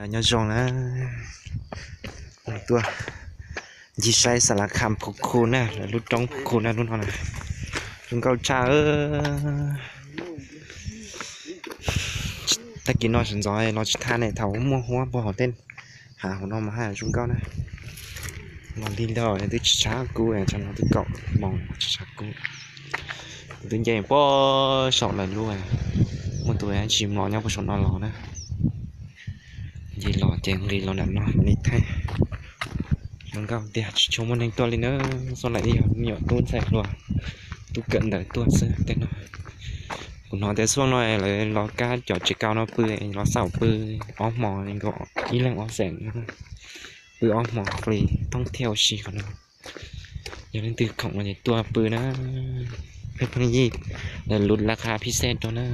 Nyob zoo na, tuaj ncig saib Xas Las Khas Phu Khu na, lub roob Phu Khu na, lub no na, zoo nkauj tshaj. Tag kis no sawv ntxov los tsis thaj ne, thaum muaj huab puag hauv tej hav hauv no mas haj zoo nkauj na. Los lig lawm twb tsis tshav kub, tsam no twb kaum moos tsis tshav kub. Kuv twb nce puag saum lawv lub, muaj tus tsis mlos nyob puag saum no los na. Nce los ces nqis los nram no mam li thaij. Zoo nkauj tiag, tsis tshua muaj neeg tuaj li na, xoj lawm ib yog me nyuam tub ntxhais hluas, tub kawm ntawv tuaj xwb tej no. Kuv hnov tias xuaj no lawv los kab cov tsev kaus no pw, los xaum pw ob hmos nkaus ib leeg ob xees, pw ob hmos free thoob thiaj ua si qhov no. Yog leej twg khoom no ces tuaj pw na, pheej pheej yij, lawv lub laj kab phij xej rau na.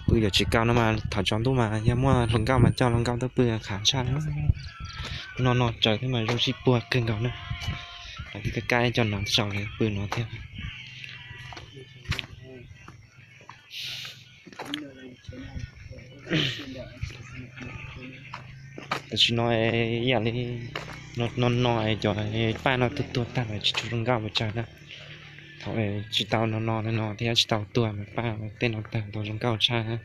Pw cov tsev kaus no mas thaum tsaus ntuj mas yog muaj hluas nkauj mas coj hluas nkauj tuaj pw khav tshaj. No no tsaws thiab mas zoo sib puag kawg nkaus na. Lawv twb kab kab cov no tsaus lawv pw no thiab. Tam sim no ib yam li no no cov paj no tuag tuag tag lawm tsis tshua zoo nkauj pes tsawg na. Thaum tsis tau no no no thiab tsis tau tuag mas paj tej no tag tau zoo nkauj tshaj na.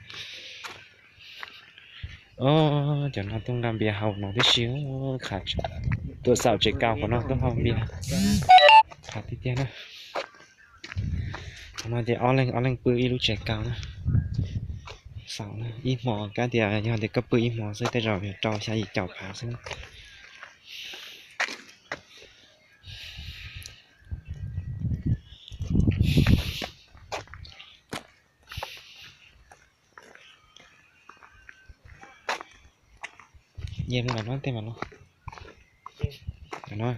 Cov no tuaj nqa npias haus no tib si, tuaj xaum tsev kaus qhov no tuaj haus npias, khav tiag tiag na. Qhov no ces ob leeg ob leeg pw ib lub tsev kaus na. Xaum na ib hmos, kab tias yog tias koj pw ib hmos xwb tej zaum yuav rau xya yim caum phav xwb. Nce mus ntawm no tej mas los, ntawm no.